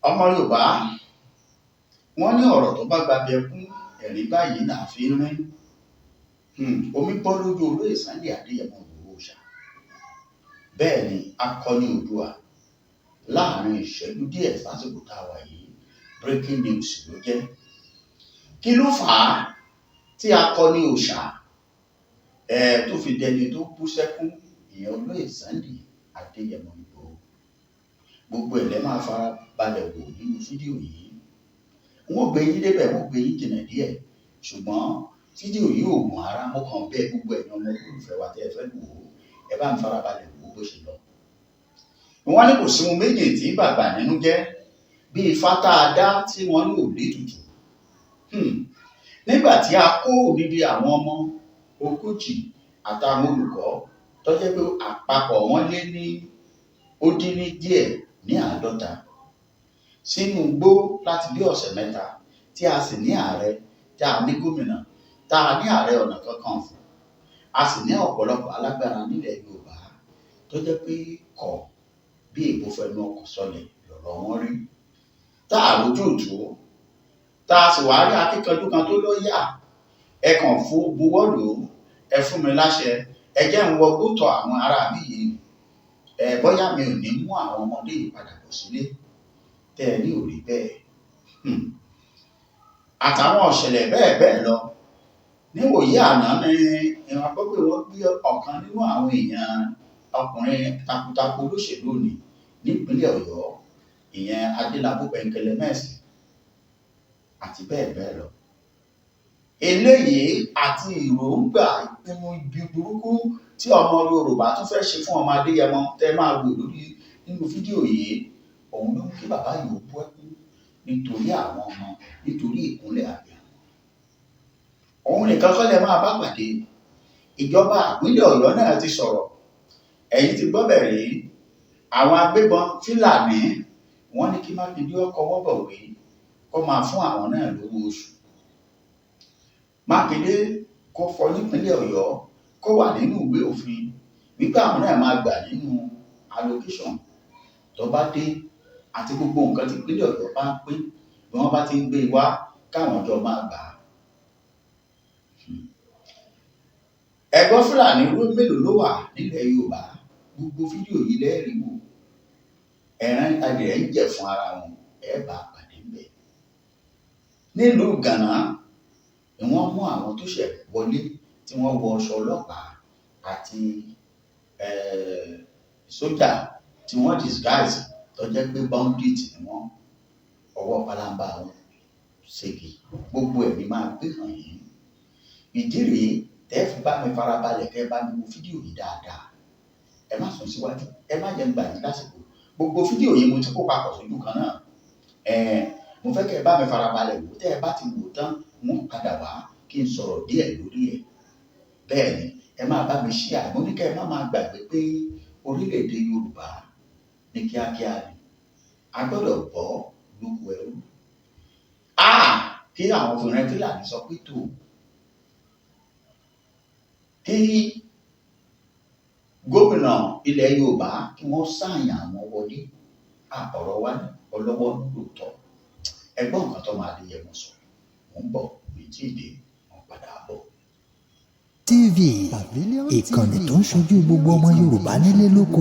Ọmọ Yorùbá, wọ́n ní ọ̀rọ̀ tó bá gbabi ẹkún, ẹ̀rín báyìí là á fi ń rín. Omi bọ́ lójú olóyè Sunday Adéyẹmọ Ìgbòho Òòṣà. Bẹ́ẹ̀ ni akọni Oòduà láàrin ìṣẹ́jú díẹ̀ sásìkò tá a wà yìí, breaking news ló jẹ́. Kí ló fà á tí akọni òòṣà tó fi dẹni tó bú sẹ́kún, ìyẹn olóyè Sunday Adéyẹmọ Ìgbòho? Gbogbo ẹ̀ lẹ́ máa fara balẹ̀ wò nínú fídíò yìí. N ó gbé yín débẹ̀, n ó gbé yín jìnnà díẹ̀, ṣùgbọ́n fídíò yìí ò gùn ara. Mo kàn bẹ́ẹ̀, gbogbo ẹ̀yin ọmọ olólùfẹ́ wa tẹ́ ẹ fẹ́ wò ó, ẹ bá ń farabalẹ̀ wò ó bó ṣe lọ. Wọ́n ní kò sí ohun méjì tí bàgbà nínú jẹ́ bí ifá tá a dá tí wọ́n ní ò létùtù. Nígbà tí a kó odidi àwọn ọmọ 40 àtàwọn olùkọ́ tó jẹ́ pé àpapọ̀ wọn lé ní ó dín ní díẹ̀ ní 50 sínú igbó láti bí ọ̀sẹ̀ 3, tí a sì ní ààrẹ, tí a ní gómìnà, tá a ní Ààrẹ Ọ̀nà Kakanfò, a sì ní ọ̀pọ̀lọpọ̀ alágbára nílẹ̀ Yorùbá tó jẹ́ pé kọ̀ bí èbó fẹnu ọkọ̀ sọlẹ̀ lọ̀rọ̀ wọn rí, tá a rójútùú, tá a sì wá rí akíkanjú kan tó lọ yà, ẹ kàn fún buwọ́ lù ú, ẹ fún mi láṣẹ, ẹ jẹ́ ń wọgbó tọ̀ àwọn ará bí yìí, ẹ bóyá mi ò ní mú àwọn ọmọdé yìí padà bọ̀ sílé, tẹ́ ẹ ní ò rí bẹ́ẹ̀. Àtàwọn ọ̀ṣẹ̀lẹ̀ bẹ́ẹ̀ bẹ́ẹ̀ lọ. Níwòyí àná ni ìran gbọ́ pé wọ́n gbé ọ̀kan nínú àwọn èèyàn, ọkùnrin takuntakun olóṣèlú ní nípínlẹ̀ Ọ̀yọ́, ìyẹn Adélábù Pẹ̀ǹkẹlẹmẹ́sì, àti bẹ́ẹ̀ bẹ́ẹ̀ lọ. Eléyìí àti ìròǹgbà ìpinnu ibi burúkú tí ọmọ Yorùbá tún fẹ́ ṣe fún ọmọ Adéyẹmọ tẹ́ máa wò lórí nínú fídíò yìí, òun ló mú kí bàbá yìí ó bú ẹkún nítorí àwọn ọmọ, nítorí ìkúnlẹ̀ abiyamọ. Òun nìkan kọ́ lẹ máa bá pàdé. Ìjọba ìpínlẹ̀ Ọ̀yọ́ náà ti sọ̀rọ̀. Ẹ̀yin ti gbọ́ bẹ̀ rí. Àwọn agbébọn Fílàní, wọ́n ní kí Mákindé ó kọwọ́ bọ̀wé kó máa fún àwọn náà lówó oṣù. Mákindé kó fọ nípínlẹ̀ Ọ̀yọ́ kó wà nínú ìwé òfin wípé àwọn náà máa gbà nínú allocation tó bá dé, àti gbogbo nǹkan tí ìpínlẹ̀ Ọ̀yọ́ bá ń pín, bí wọ́n bá ti ń gbé e wá, káwọn jọ máa gbà á. Ẹ̀gbọ́n, Fúlàní mélòó ló wà nílẹ̀ Yorùbá? Gbogbo fídíò yìí lẹ́ẹ̀rí wò. Ẹ̀ràn adìrẹ ń jẹ̀ fún ara wọn, ẹ̀ bá pàdé ńbẹ̀. Nílùú Gànà ni wọ́n mú àwọn tó ṣẹ̀ wọlé tí wọ́n wọ aṣọ ọlọ́pàá àti sójà tí wọ́n disguise, tó jẹ́ pé bandit ni wọ́n. Ọwọ́ pálábá wọn ṣègi. Gbogbo ẹ̀ ní máa gbé hàn yín. Ìdí rèé tẹ́ fi bá mi farabalẹ̀, kẹ́ bá mi wo fídíò yìí dáadáa. Ẹ má sún síwájú, ẹ má jẹ́ ń gbà yín lásìkò. Gbogbo fídíò yìí mo ti kó papọ̀ sójú kan náà. Mo fẹ́ kẹ́ ẹ bá mi farabalẹ̀ wò. Tẹ́ ẹ bá ti wò tán, mo padà wá kí n sọ̀rọ̀ díẹ̀ lórí ẹ̀. Bẹ́ẹ̀ ni, ẹ máa bá mi share. Mo ní kẹ́ ẹ má máa gbàgbé pé orílẹ̀-èdè Yorùbá ní kíákíá ni a gbọ́dọ̀ bọ́ lóko ẹrú. Kí àwọn obìnrin Fúlàní sọ pé tó kí gómìnà ilẹ̀ Yorùbá kí wọ́n sáàyàn àwọn wọlé. Ọ̀rọ̀ wa ní ọlọ́wọ́ lóòótọ́. Ẹgbọ́n nǹkan tó máa Adéyẹmọ sọ. Mò ń bọ̀, mi tí ì dé, wọ́n padà bọ̀. TV, ìkànnì tó ń ṣojú gbogbo ọmọ Yorùbá nílé lóko.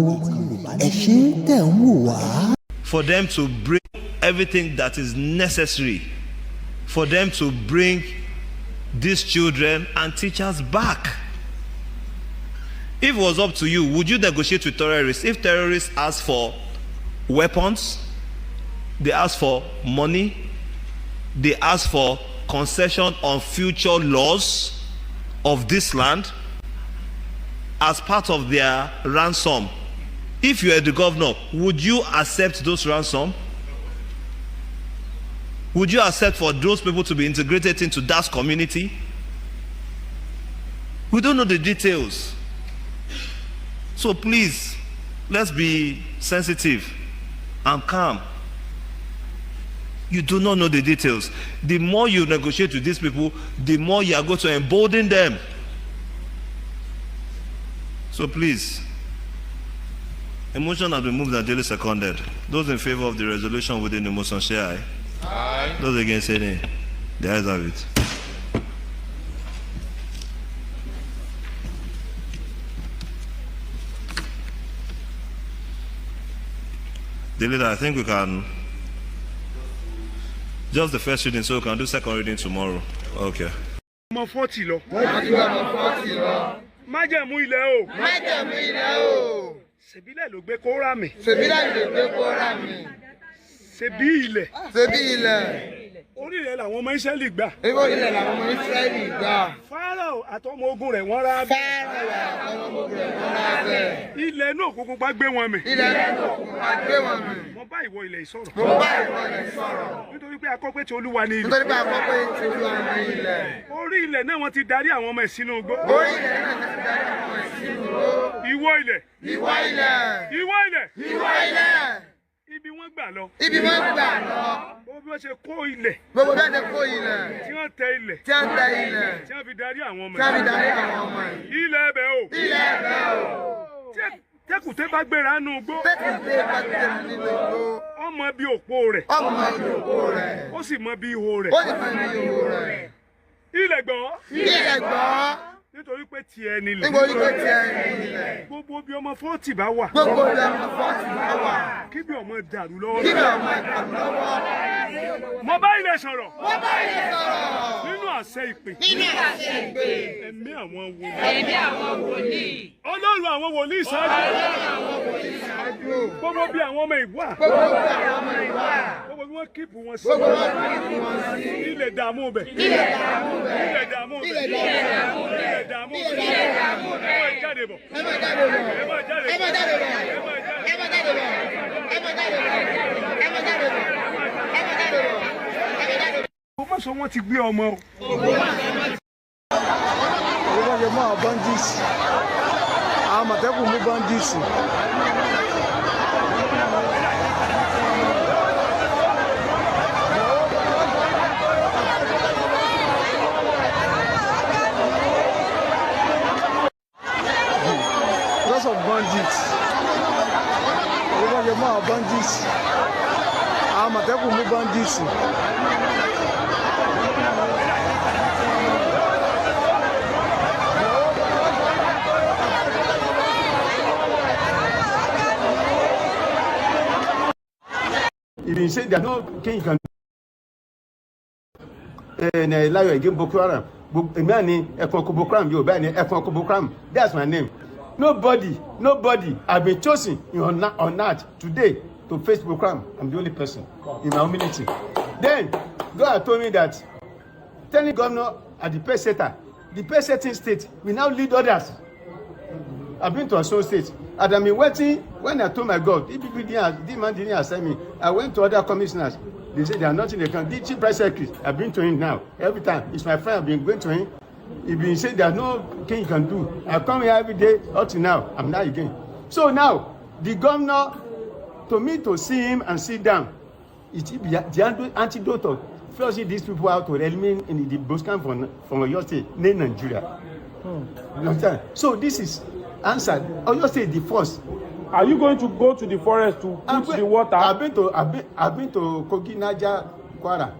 Ẹ ṣé tẹ̀ ń wò wá. For them to bring everything that is necessary for them to bring these children and teachers back. If it was up to you, would you negotiate with terrorists? If terrorists ask for weapons, they ask for money, they ask for concession on future laws of this land as part of their ransom. If you are the governor, would you accept those ransom? Would you accept for those people to be integrated into that community? We don't know the details. So please, let's be sensitive and calm. You do not know the details. The more you negotiate with these people, the more you are going to embolden them. So please, A motion has been moved and duly seconded. Those in favor of the resolution within the motion say aye. Aye. Those against say nay. The ayes have it. The leader, I think we can just the first reading, so we can do second reading tomorrow. Okay. Ọmọ 40 lọ. Wọ́n ti gbé ọmọ 40 lọ. Májẹ̀mú ilẹ̀ o. Májẹ̀mú ilẹ̀ o. Ṣèbílẹ̀ ló gbé kó rà mí. Ṣèbílẹ̀ ló gbé kó rà mí. Ṣèbí ilẹ̀. Ṣèbí ilẹ̀. Orí ilẹ̀ làwọn ọmọ Ísírẹ́lì gbà. Ibo ilẹ̀ làwọn ọmọ Ísírẹ́lì gbà. Fáráò àtọmọ ogun rẹ̀ wọ́n rà bẹ́ẹ̀. Fáráò àtọmọ ogun rẹ̀ wọ́n rà bẹ́ẹ̀. Ilẹ̀ inú òkùnkùn pa gbé wọn mì. Ilẹ̀ inú òkùnkùn pa gbé wọn mì. Mo bá ìwọ ilẹ̀ yìí sọ̀rọ̀. Mo bá ìwọ ilẹ̀ sọ̀rọ̀. Nítorí pé a kọ pé ti Olúwa ni ilẹ̀. Nítorí pé a kọ pé ti Olúwa ni ilẹ̀. Orí ilẹ̀ náà wọ́n ti darí àwọn ọmọ ẹ̀ sínú igbó. Orí ilẹ̀ náà ti darí àwọn ọmọ ẹ̀ sínú igbó. Ìwọ ilẹ̀. Ìwọ ilẹ̀. Ìwọ ilẹ̀. Ìwọ ilẹ̀. Ibi wọ́n gbà lọ. Ibi wọ́n gbà lọ. Gbogbo bí wọ́n ṣe kó ilẹ̀. Gbogbo bí wọ́n ṣe kó ilẹ̀. Tí wọ́n tẹ ilẹ̀. Tí wọ́n tẹ ilẹ̀. Tí wọ́n fi darí àwọn ọmọ Tí wọ́n fi darí àwọn ọmọ ẹ̀. Ilẹ̀ ẹbẹ̀ o. Ilẹ̀ ẹbẹ̀ o. Tẹ́kùté bá gbéra nínú igbó. Tẹ́kùté bá gbéra nínú igbó. Ó mọ bí òpó rẹ̀. Ó mọ bí òpó rẹ̀. Ó sì mọ bí ihò rẹ̀. Ó sì mọ bí ihò rẹ̀. Ilẹ̀ gbọ́. Ilẹ̀ gbọ́. Nítorí pé tiẹ̀ nílẹ̀. Nítorí pé tiẹ̀ nílẹ̀. Gbogbo bí ọmọ 40 bá wà. Gbogbo bí ọmọ 40 bá wà. Kí bí ọmọ dàrú lọ́wọ́. Kí bí ọmọ dàrú lọ́wọ́. Mo bá ilẹ̀ sọ̀rọ̀. Mo bá ilẹ̀ sọ̀rọ̀. Nínú àṣẹ ìpè. Nínú àṣẹ ìpè. Ẹ̀mí àwọn wòlíì. Ẹ̀mí àwọn wòlíì. Ọlọ́run àwọn wòlíì ṣáájú. Ọlọ́run àwọn wòlíì ṣáájú. Gbogbo bí àwọn ọmọ ìwà. Gbogbo bí àwọn ọmọ ìwà. Gbogbo bí wọ́n kíìpù wọn sí. Gbogbo wọn kíìpù wọn sí. Ilẹ̀ dààmú bẹ̀. Ilẹ̀ dààmú bẹ̀. Ilẹ̀ dààmú bẹ̀. Ilẹ̀ dààmú bẹ̀. Ilẹ̀ dààmú bẹ̀. Ilẹ̀ dààmú bẹ̀. Ẹ máa jáde bọ̀. Ẹ máa jáde bọ̀. Ẹ máa jáde Ẹ máa jáde bọ̀. Ẹ máa jáde Ẹ máa jáde bọ̀. Ẹ máa jáde bọ̀. Ẹ máa jáde bọ̀. Ẹ máa jáde bọ̀. Ẹ máa jáde bọ̀. Ògbómọ̀ṣọ́ wọn ti gbé ọmọ o. Wọ́n ṣe mú àwọn bandits, àwọn Àmọ̀tẹ́kùn mú bandits. Lots of bandits. Wọ́n ṣe mú àwọn bandits, àwọn Àmọ̀tẹ́kùn mú bandits. If you say there's no king you can Layo again Boko Haram. Èmi àní ẹ̀kan ọkọ̀ Boko Haram, Yorùbá ní ẹ̀kan ọkọ̀ Boko Haram. That's my name. Nobody have been chosen in on earth today to face Boko Haram. I'm the only person in my community. Then God told me that telling governor at the pace setter, the pace setting state will now lead others. I've been to Osun State and I'm waiting. When I told my God, if people didn't, this man didn't accept me, I went to other commissioners. They said they are nothing they can. The chief press secretary, I've been to him now. Every time. It's my friend, I've been going to him. He been saying there's no thing you can do. I come here every day up to now. I'm not again. So now, the governor, to me to see him and sit down, it be the antidote of flushing these people out to remain in the Boscan from Oyo State, near Nigeria. You understand? So this is answered. Oyo State the first. Are you going to go to the forest to put the water? I've been to Kogi, Niger, Kwara.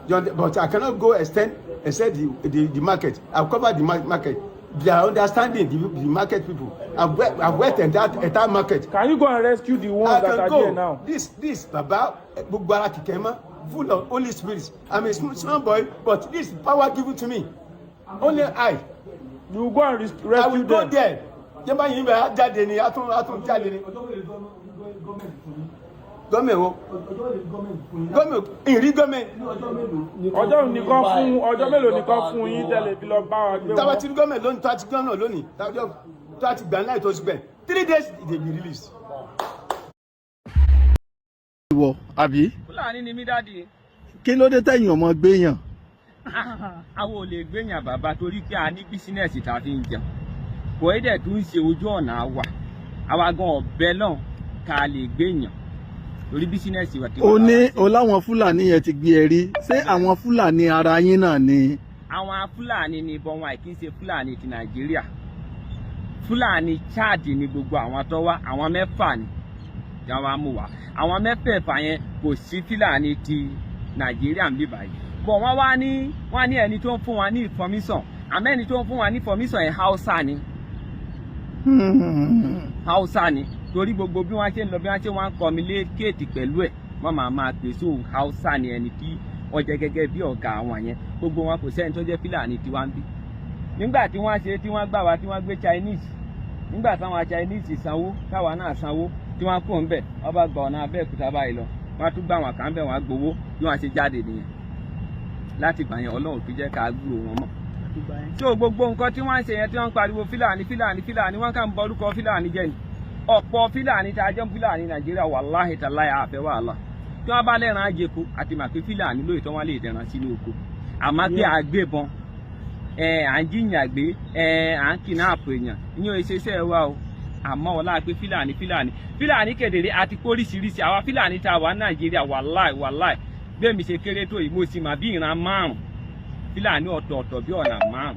But I cannot go extend except the market. I've covered the market. They are understanding the market people. I've worked in that entire market. Can you go and rescue the ones I that can are go. there now? This Baba gbogbo ara kìkẹ́ mọ́, full of Holy Spirit. I'm a small, small boy, but this power given to me. Only I. You go and rescue I will go them. there. Jẹ́nbá yìí bẹ́ẹ̀ á jáde ni, á tún jáde ni. Gọ́ọ̀mẹ̀ wo? Gọ́ọ̀mẹ̀ ìrí gọ́ọ̀mẹ̀. Ọjọ́ mélòó nìkan fún yín tẹ́lẹ̀ fi lọ bá wa gbé Táwa wọn? ti rí gọ́ọ̀mẹ̀ lónìí, tó a ti gọ́ọ̀nà lónìí, tó a ti gbà ńlá ìtọ́sí bẹ́ẹ̀. 3 days they be released. Ìwọ àbí? Fúlàní ni mí, daddy. Kí ló dé tẹ̀yìn ọmọ gbéyàn? Àwọn ò lè gbéyàn, bàbá, torí pé a ní business tá a fi ń jẹun. Kò í dẹ̀ tún ń ṣe ojú ọ̀nà àwa. Àwa gan ọ̀bẹ náà ká lè gbéyàn torí business wa ti wà O ní lára sí. o láwọn Fúlàní yẹn ti gbé ẹ rí. Ṣé àwọn Fúlàní ara yín náà ni? Àwọn Fúlàní ni ìbọn wọn, àìkí ń ṣe Fúlàní ti Nàìjíríà. Fúlàní Chad ni gbogbo àwọn tó wá, àwọn 6 ni tí wọ́n mú wá. Àwọn 6 yẹn kò sí Fúlàní ti Nàìjíríà ń bí báyìí. Bọ̀ wọ́n wá ní wọ́n ní ẹni tó ń fún wa ní information, àmọ́ ẹni tó ń fún wa ní information yẹn Hausa ni. Hausa ni, torí gbogbo bí wọ́n ṣe ń lọ bí wọ́n ṣe wọ́n ń communicate pẹ̀lú ẹ̀, wọ́n máa pè sóò Hausa ni ẹni tí wọ́n jẹ́ gẹ́gẹ́ bí ọ̀gá àwọn yẹn. Gbogbo wọn kò sẹ́ni tó jẹ́ Fúlàní tí wọ́n ń bí. Nígbà tí wọ́n ṣe tí wọ́n gbà wá tí wọ́n gbé Chinese, nígbà táwọn Chinese sanwó táwa náà sanwó tí wọ́n kó ń bẹ̀, wọ́n bá gba ọ̀nà Abẹ́òkúta báyìí lọ, wọ́n tún gbà wọ́n kà ń bẹ̀, wọ́n gbowó bí wọ́n ṣe jáde nìyẹn. Láti gbà yẹn Ọlọ́run tó jẹ́ ká gbúrò wọn mọ́. Tí o gbogbo nǹkan tí wọ́n ń ṣe yẹn tí wọ́n ń pariwo Fúlàní Fúlàní Fúlàní, wọ́n kàn ń bọ orúkọ Fúlàní jẹ́ ni. Ọ̀pọ̀ Fúlàní tá a jẹ́ Fúlàní Nàìjíríà wàláhì tàláhì àfẹ́ wàhálà. Tí wọ́n bá lẹ́ran àjẹkù àti mà pé Fúlàní lóye tí wọ́n lè dẹran sínú oko. Àmọ́ pé àgbébọn, à ń jiyàn gbé, à ń kidnap èèyàn, ìyẹn ò ṣe iṣẹ́ wa o. Àmọ́ ọlá pé Fúlàní Fúlàní Fúlàní kedere àti kóríṣiríṣi. Àwa Fúlàní tá a wà Nàìjíríà wàláì wàláì bẹ́ẹ̀ mi ṣe kéré tó yìí, mo sì mà bí ìran 5 Fúlàní ọ̀tọ̀ọ̀tọ̀ bí ọ̀nà 5.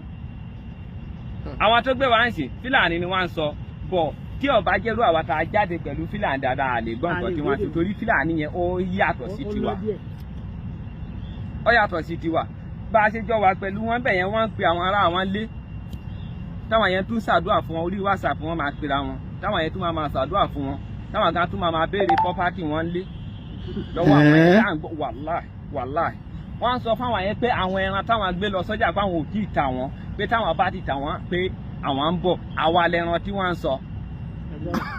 Àwọn tó gbé wa ń sìn Fúlàní ni wọ́n ń sọ bọ̀ tí ó bá jẹ́rú àwa tá a jáde pẹ̀lú Fúlàní dáadáa lè gbọ́ nǹkan tí wọ́n ti, torí Fúlàní yẹn ó yàtọ̀ sí tiwa. Ó yàtọ̀ sí tiwa. Bá a ṣe jọ wà pẹ̀lú wọn bẹ̀ yẹn, wọ́n ń pe àwọn ará wọn lé. Táwọn yẹn tún ṣàdúrà fún wọn, orí WhatsApp wọn máa pera wọn. Táwọn yẹn tún máa ṣàdúrà fún wọn. Táwọn kan tún máa béèrè property wọn lé lọ́wọ́ àwọn yẹn. Wàláì wàláì wọ́n sọ fáwọn yẹn pé àwọn ẹran táwọn gbé lọ sọ́jà pé àwọn ò tí ì tà wọ́n, pé táwọn bá ti tà wọ́n pé àwọn ń bọ̀. Àwa lẹran tí wọ́n ń sọ.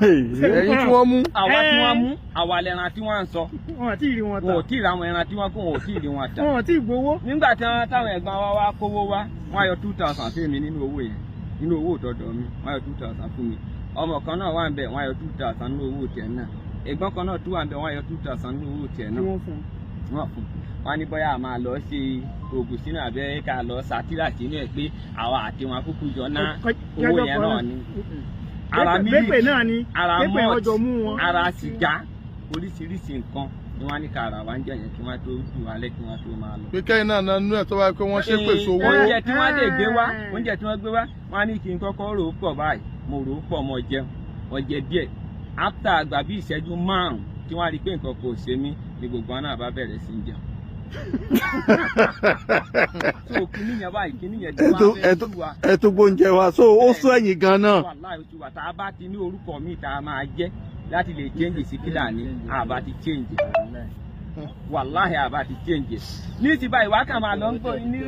Ẹ̀yin tí wọ́n mú. Àwa tí wọ́n mú, àwa lẹran tí wọ́n ń sọ. Wọn ò tí ì rí wọn tà. Wọn ò tí ì ra àwọn ẹran tí wọ́n kó, wọn ò tí ì rí wọn tà. Wọn ò tí ì gbowó. Nígbà tí wọ́n táwọn ẹ̀gbọ́n wa wá kówó wá, wọ́n á yọ 2000 fún mi nínú owó yẹn, nínú owó òdòdó mi, wọ́n á yọ 2000 fún mi. Ọmọ kan náà wà ń bẹ̀, wọ́n á yọ 2000 nínú owó tiẹ̀ náà. Ẹ̀gbọ́n kan náà tún wà ń bẹ̀, wọ́n á yọ 2000 nínú owó tiẹ̀ náà. Wọ́n fún wọn ní bóyá a máa lọ ṣe oògùn sínú abẹ́rẹ́ ká lọ sátírà sínú ẹ̀ pé àwa àti wọn kúkú jọ ná owó yẹn náà ni. Ara mílíkì, ara malt, ara sìgá, oríṣiríṣi nǹkan ni wọ́n ní ká ara wa ń jẹ yẹn kí wọ́n tó jù wálẹ̀ kí wọ́n tó máa lọ. Pé kẹ́yìn náà nánú ẹ̀ tó bá pé wọ́n ṣépè sówó. Oúnjẹ tí wọ́n lè gbé wá, oúnjẹ tí wọ́n gbé wá, wọ́n á ní kí n kọ́kọ́ rò ó pọ̀ báyìí, mo rò ó pọ̀, mo jẹun, mo jẹ díẹ̀. After àgbà bí ìṣẹ́jú 5 tí wọ́n á rí pé nǹkan kò ṣe mí ni gbogbo wọn náà bá bẹ̀rẹ̀ sí í jẹun. So kìíní yẹn báyìí, kìíní yẹn tí wọ́n fẹ́ tú wa. Ẹ tó gbóúnjẹ wa, so ó sún ẹ̀yìn gan náà. Wàláhì oṣù wa tá a bá ti ní orúkọ míì tá a máa jẹ́ láti lè change sí Fúlàní, àbá ti change. Wàláhì àbá ti change. Ní ti báyìí, wàá kà máa lọ ń gbọ́ ní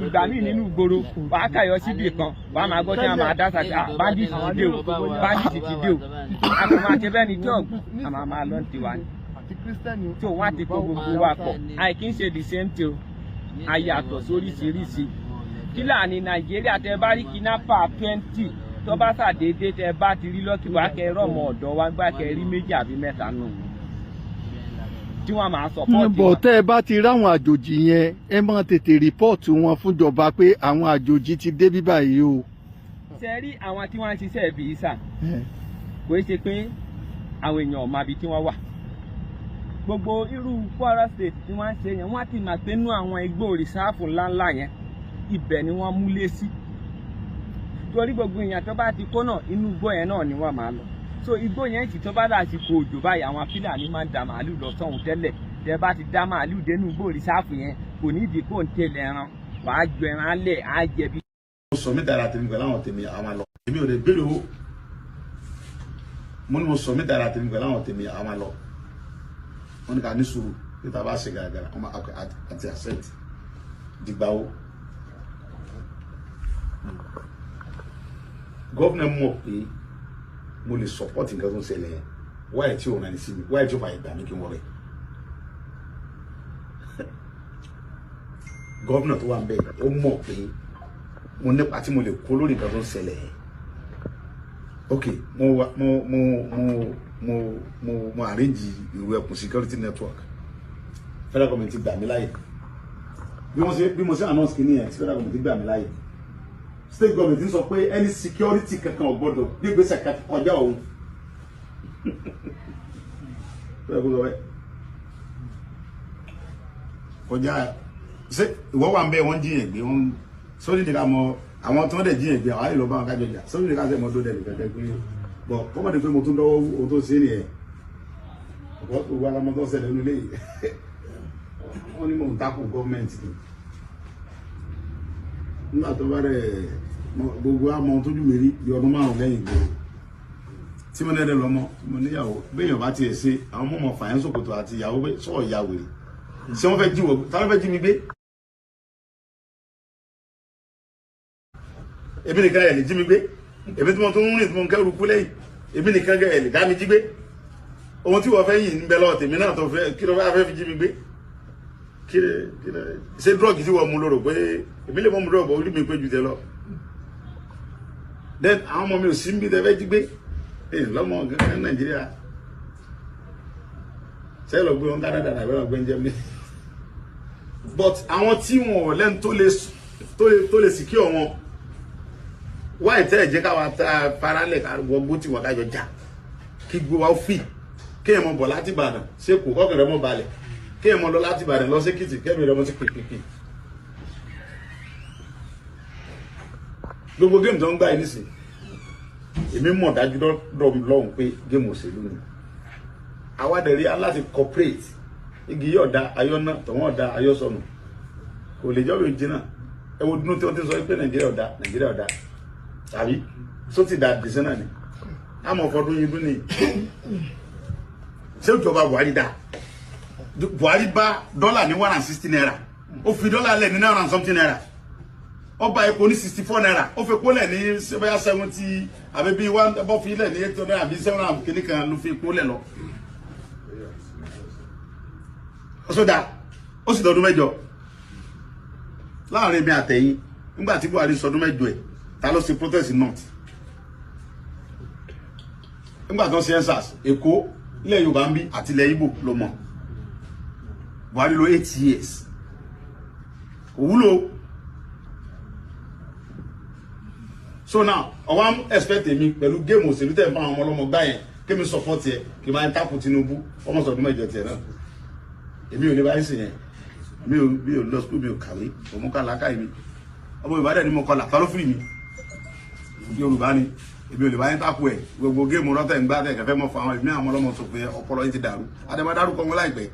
ìgbà míì nínú ìgboro, wàá kà yọ síbì kan, wàá máa gbọ́ tí wọ́n máa dá sàkà, bandit ti dé o, bandit ti dé o. A kò máa ṣe bẹ́ẹ̀ ni jọ́ọ̀gù, a máa máa lọ tiwa ni. Tí òun á ti kó gbogbo wa pọ̀, àìkí ń ṣe the same thing o, a yàtọ̀ sóríṣiríṣi. Fúlàní Nàìjíríà tẹ bá rí kidnapper 20 tó bá ṣàdédé tẹ bá ti rí lọ́kì wá kẹ rọ̀mọ ọ̀dọ́ wa gbá kẹ rí 2 àbí 3 nù tí wọ́n máa sọpọ́ọ̀tì bọ̀ wọn. Tẹ́ ẹ bá ti ráwọn àjòjì yẹn, ẹ máa tètè rìpọ́ọ̀tù wọn fúnjọba pé àwọn àjòjì ti dé bí báyìí o. Ṣe rí àwọn tí wọ́n ń ṣiṣẹ́ ibi ìsà, kò í ṣe pé àwọn èèyàn ò mọ ibi tí wọ́n wà. Gbogbo irú Kwara State tí wọ́n ń ṣe yẹn, wọ́n á ti mà pé nú àwọn igbó rìsáàfù ńláńlá yẹn, ibẹ̀ ni wọ́n múlé sí. Torí gbogbo èèyàn tó bá ti kó náà, inú igbó yẹn náà ni wọ́n máa lọ. So igbó yẹn sì tó bá dàsìkò òjò báyìí, àwọn Fúlàní máa ń da màálù lọ sọ́hun tẹ́lẹ̀. Tẹ́ bá ti dá màálù dénú igbó rìsáàfù yẹn, kò ní ìdí kó ń tẹ̀lé ẹran, wàá ju ẹran lẹ̀, á jẹ bí. Mo sọ mí dára tèmi pẹ̀lú àwọn tèmi, àwọn máa lọ. Èmi ò lè béèrè owó. Mo ní mo sọ mí dára tèmi pẹ̀lú àwọn tèmi, àwọn máa lọ. Wọ́n ní ká ní sùúrù bí tá a bá ṣe gàràgàrà, wọ́n máa àti accept dìgbà wo. Gọ́vnà mọ̀ pé mo lè support nǹkan tó ń ṣẹlẹ̀ yẹn, wáyé tí ò rán ni sí mi, wáyé tí ò fàyè gbà mí kí n wọ bẹ̀. Gọ́vnà tó wà ń bẹ̀ ó mọ̀ pé mo nípa tí mo lè kó lórí nǹkan tó ń ṣẹlẹ̀ yẹn. Ok, mo mo mo mo mo mo mo arrange ìrù ẹkùn security network. Federal government ti gbà mí láyè. Bí mo ṣe announce kìíní yẹn, federal government ti gbà mí láyè. State government ń sọ pé any security kankan ò gbọdọ̀ gbégbèsè kan kọjá òun. Kọjá ṣé ìwọ wà ń bẹ, wọ́n jiyàn gbé wọ́n sórí nìkan mọ Àwọn tí wọ́n dẹ̀ jíyàn gbé, àwọn àyè lọ bá wọn kájọ jà sọ́dún ní káṣẹ́ mọ́tò dẹ̀ nìkan tẹ́ pé bọ̀ kọ́mọ̀dé pé mo tún dọ́wọ́ ohun tó ṣe nìyẹn. Ọ̀pọ̀ gbogbo alamọ tó ṣẹlẹ̀ nílé yìí, wọ́n ní mò ń takò gọ́ọ̀mẹ̀ntì ni. Nígbà tó bá rẹ̀ gbogbo àmọ́ tójú mi rí bí ọdún 5 lẹ́yìn ìgboro tí mo nẹ́rẹ̀ lọ́mọ tí mo níyàwó, béèyàn bá tiẹ̀ ṣe àwọn ọmọ ọmọ fàyẹ́ sòkòtò àti ìyàwó sọ̀rọ̀ ìyá wèrè, ṣé wọ́n fẹ́ jí wọ̀? Ta ló fẹ́ jí mi gbé? Èmi nìkan ẹ̀ lè jí mi gbé. Èmi tí mo tún ń rìn tí mo ń kẹ́rù kú lẹ́yìn, èmi nìkan ẹ̀ lè dá mi jí gbé. Ohun tí wọ́n fẹ́ yìí ń bẹ lọ́wọ́ tèmi náà tó fẹ́ kí ló fẹ́ fi jí mi gbé? Kí ṣé drọ́ọ̀gì tí wọ́n mú lóró pé èmi lè mọ́ mu drọ́ọ̀gì orí mi pé ju tẹ lọ? Then àwọn ọmọ mi ò sí ń bí tẹ fẹ́ jí gbé lọ́mọ kankan Nàìjíríà. Ṣé lọ gbé wọn Canada àbẹ́ lọ gbé ń Germany? But àwọn tí wọn ò lẹ́nu tó lè secure wọn, wáyé tẹ́ ẹ̀ jẹ́ káwa ta faralẹ̀ ká wọgbó tí wọ́n kájọ já kí gbó wa ó fì, kéèyàn mọ bọ̀ láti Ìbàdàn sẹ́kù kọ́kàn rẹ̀ mọ́ balẹ̀, kéèyàn mọ lọ láti Ìbàdàn lọ sékìtì kẹ́mi rẹ̀ mọ́ sí pìpìpì. Gbogbo géèmù tó ń gbà yìí nísìn, èmi mọ̀ dájú dọ̀ lọ́hùn pé géèmù òṣèlú ni. Àwa dẹ̀ rí aláti cooperate. Igi yóò da ayọ́ náà, tọ̀wọ́n da ayọ́ sọnù, kò lè jọ́ bí jìnnà. Ẹ wo dúró tí wọ́n ti sọ pé Nàìjíríà ọ̀dà, Nàìjíríà ọ̀dà, tàbí só ti da dìísẹ́ náà ni àmọ́ fọdún yìí dún ni. Ṣé ìjọba Buhari da? Buhari bá dọ́là ní 160 naira, ó fi dọ́là lẹ̀ ní 900 something naira, ó bá epo ní 64 naira, ó fi epo lẹ̀ ní bóyá 70 àbí bí one bọ́ fi lẹ̀ ní 800 àbí 700 kìíní kan ló fi epo lẹ̀ lọ. Ó sọ da, ó sì dọdún 8 láàrin mi àtẹ̀yìn. Nígbà tí Buhari sọdún 8 ẹ̀, ta ló ṣe protest north? Nígbà tó ń ṣe EndSARS, Èkó, ilẹ̀ Yorùbá ń bí àti ilẹ̀ Ìgbò ló mọ̀. Buhari lò 8 years, kò wúlò. So now ọwọ́ am expect èmi pẹ̀lú géèmù òṣèlú tẹ̀ ń bá àwọn ọmọ ọlọ́mọ gbá yẹn, kémi support yẹ kí n máa ń takò Tinubu ọmọ sọdún 8 tiẹ̀ náà. Èmi ò ní báyìí sì yẹn. Mi ò lọ school, mi ò kàwé, òmùkàlà káyìí mi ọmọ Yorùbá dẹ̀ ni mo kọlà, ta ló fìrì mi? Yorùbá ni èmi ò lè bá yín takò ẹ̀. Gbogbo géèmù rọ́tẹ̀ ń gbá tẹ̀ kẹfẹ́ mọ́ fún àwọn ìmí àwọn ọlọ́mọ sọ pé ọpọlọ yín ti dàrú. Adẹ́mọ́ dárúkọ wọn láìpẹ́.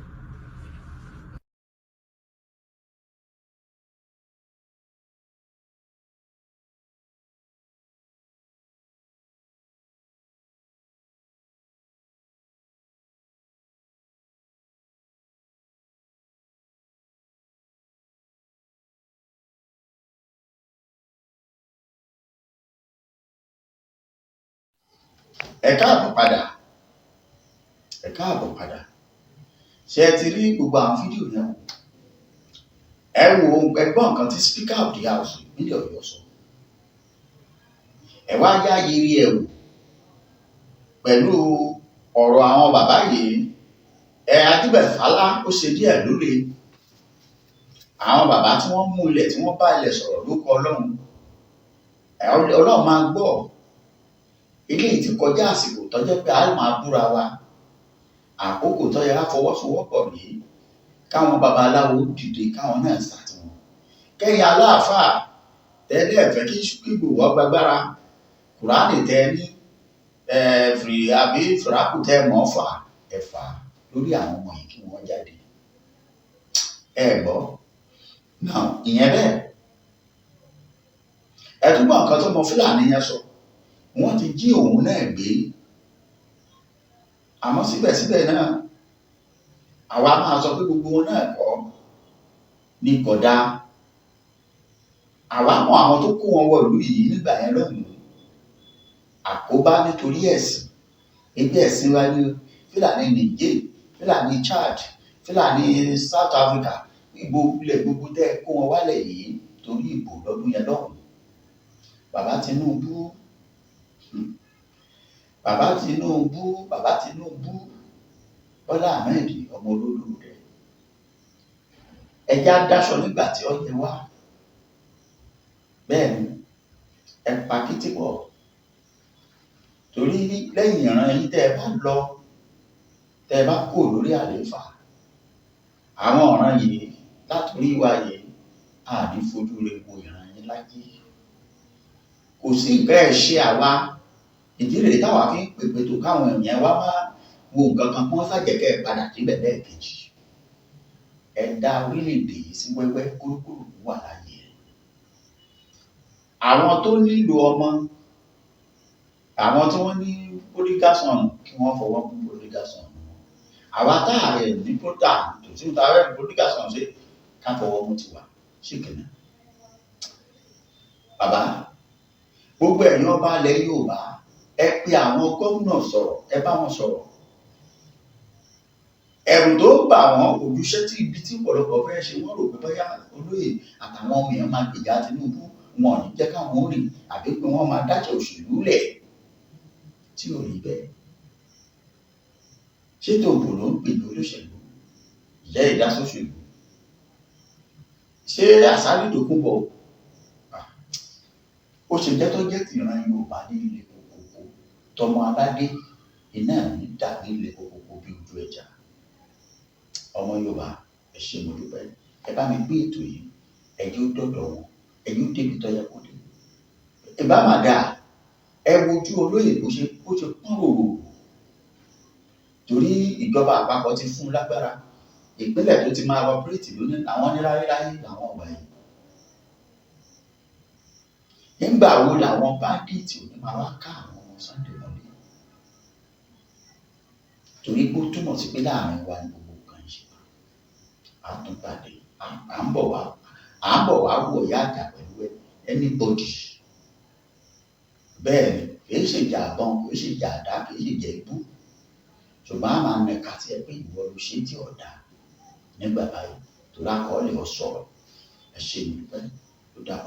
Ẹ káàbọ̀ padà, ẹ káàbọ̀ padà. Ṣé ẹ ti rí gbogbo àwọn fídíò yẹn wò? Ẹ wo, ẹ gbọ́ nǹkan tí Speaker of the House ìpínlẹ̀ Ọ̀yọ́ sọ. Ẹ wá yá yiri ẹ wò pẹ̀lú ọ̀rọ̀ àwọn bàbá yìí. Ẹ Adébẹ̀fálá ó ṣe díẹ̀ lóore. Àwọn bàbá tí wọ́n mú ilẹ̀ tí wọ́n bá ilẹ̀ sọ̀rọ̀ ló kọ Ọlọ́run. Ọlọ́run máa gbọ́. Eléyìí ti kọjá àsìkò tó jẹ́ pé a máa búra wa. Àkókò tó yẹ ká fọwọ́sowọ́pọ̀ rèé, káwọn babaláwo dìde káwọn náà ṣàtìwọ̀n. Kẹ́yìn aláàfáà tẹ́lẹ̀ fẹ́ kí Ìgbòho gbàgbára, Kùránì tẹ́ ní fìrì àbí fìràkù tẹ́ mọ́ fà ẹ̀fà lórí àwọn ọmọ yìí kí wọ́n jáde. Ẹ gbọ́ náà ìyẹn bẹ́ẹ̀. Ẹ túbọ̀ nǹkan tó mọ Fúlàní yẹn sọ, wọ́n ti jí òun náà gbé. Àmọ́ síbẹ̀síbẹ̀ náà, àwa máa sọ pé gbogbo wọn náà kọ́ ní kódà. Àwa mọ àwọn tó kó wọn wọ ìlú yìí nígbà yẹn lọ́hùn-ún. Àkóbá nítorí ẹ̀sìn, ẹgbẹ́ ẹ̀sìn wa ní Fúlàní Niger, Fúlàní Chad, Fúlàní South Africa, ìbò ilẹ̀ gbogbo tẹ́ kó wọn wálẹ̀ yìí torí ìbò lọ́dún yẹn lọ́hùn-ún. Bàbá Tinubu, Bàbá Tinubu, Bàbá Tinubu, Bọ́lá Ahmed ọmọ olódò rẹ̀. Ẹja dáṣọ nígbà tí ó yẹ wá. Bẹ́ẹ̀ ni, ẹ pa kìtì pọ̀. Torí lẹ́yìn ìran yín tẹ́ ẹ bá lọ, tẹ́ ẹ bá kó lórí àlééfà, àwọn ọ̀ràn yìí látòrí wa yìí, a ní fojú rẹ̀ wo ìran yín láyé. Kò sí nǹkan ẹ̀ ṣe àwa. Ìdí rèé táwa fi ń pèpè tó káwọn èèyàn wa máa wo nǹkan kan kí wọ́n ṣàjẹkẹ́ padà síbẹ̀ lẹ́ẹ̀kejì. Ẹ dá orílẹ̀-èdè yìí sí wẹ́wẹ́, kúrúkúrú wà láàyè ẹ̀. Àwọn tó nílò ọmọ, àwọn tí wọ́n ní prodigal son, kí wọ́n fọwọ́ mú prodigal son wọn. Àwa tá a rẹ̀ ní prota tòsí ta rẹ̀ ní prodigal son ṣe ká fọwọ́ mú tiwa ṣìkìnnà. Bàbá, gbogbo ẹ̀yin ọba ilẹ̀ Yorùbá, ẹ pe àwọn gómìnà sọ̀rọ̀, ẹ bá wọn sọ̀rọ̀. Ẹ̀rù tó ń bà wọ́n ojúṣe tí ibi tí ọ̀pọ̀lọpọ̀ fẹ́ ṣe, wọ́n rò pé bóyá olóyè àtàwọn ọmọ èèyàn máa gbèjà Tinubu, wọn ò ní jẹ́ káwọn ó rìn àbí pé wọ́n máa dájọ́ òṣèlú lẹ̀, tí ò rí bẹ́ẹ̀. Ṣé tòbò ló ń pè ní olóṣèlú? Ìjẹ́ ìdásóṣèlú? Ṣé Àsálì Tòkunbọ̀? Ó ṣe jẹ́ tó jẹ́ tìran Yorùbá ní ilé kòkòkò, tọmọ aládé iná ní dà ní ilé kòkòkò bí ojú ẹja. Ọmọ Yorùbá, ẹ ṣé, mo dúpẹ́. Ẹ bá mi gbé ètò yìí, ẹ jẹ́ ó dọ̀dọ̀ wọn, ẹ jẹ́ ó débi tó yẹ kó dé. Ìbá mà dáa, ẹ wojú olóyè bó ṣe pọ́n ròrò, torí ìjọba àpapọ̀ ti fún un lágbára. Ìpínlẹ̀ tó ti máa ọpírẹ́tì lónìí àwọn ní ráyéráyé làwọn wà yìí. Nígbà wo làwọn báńdíìtì ò ní máa wá ká àwọn ọmọ Sunday mọ́lé? Torí pé ó túmọ̀ sí pé láàrin wa ni gbogbo nǹkan ń ṣe. A tún pàdé, à ń bọ̀ wá, à ń bọ̀ wá wọ̀ ìyá àjà pẹ̀lú anybody. Bẹ́ẹ̀ ni, kì í ṣe ìjà àbọ̀n, kì í ṣe ìjà àdá, kì í ṣe ìjà ibú. Ṣùgbọ́n a máa nẹ̀ka sí ẹ pé ìwọ ló ṣe tí ọ̀dà nígbà báyìí, torí àkọọ́lẹ̀ ọ sọ̀rọ̀. Ẹ ṣé, mo dúpẹ́, ó dàbọ̀.